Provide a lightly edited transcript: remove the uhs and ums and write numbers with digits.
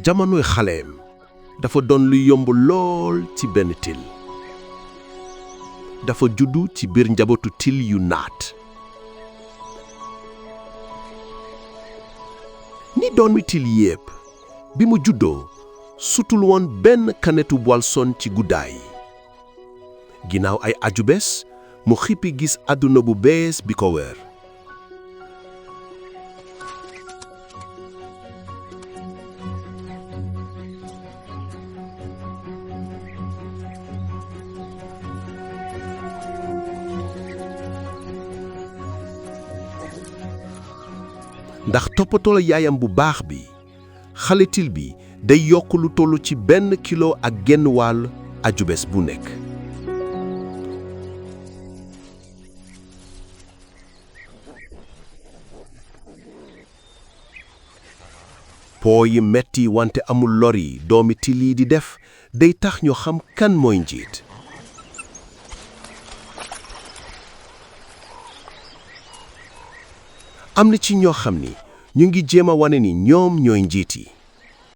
jamonoy xaleem dafa doon lu yomb lool ci benn til. dafa juddu ci biir njabootu til yu naat. ni doomi til yépp bi mu juddoo sutul woon benn kanetu boisson ci guddaay. ginnaaw ay ajubés mu xippi gis àdduna bu bees bi ko wër. ndax toppatoo yaayam bu baax bi xale til bi day yokk lu tollu ci 1,5 kilo ajubés bu nekk. po yi metti wante amul lor yi doomi til yi di def day tax ñu xam kan mooy njiit. am na ci ñoo xam ni ñu ngi jéem a wane ni ñoom ñooy njiit yi.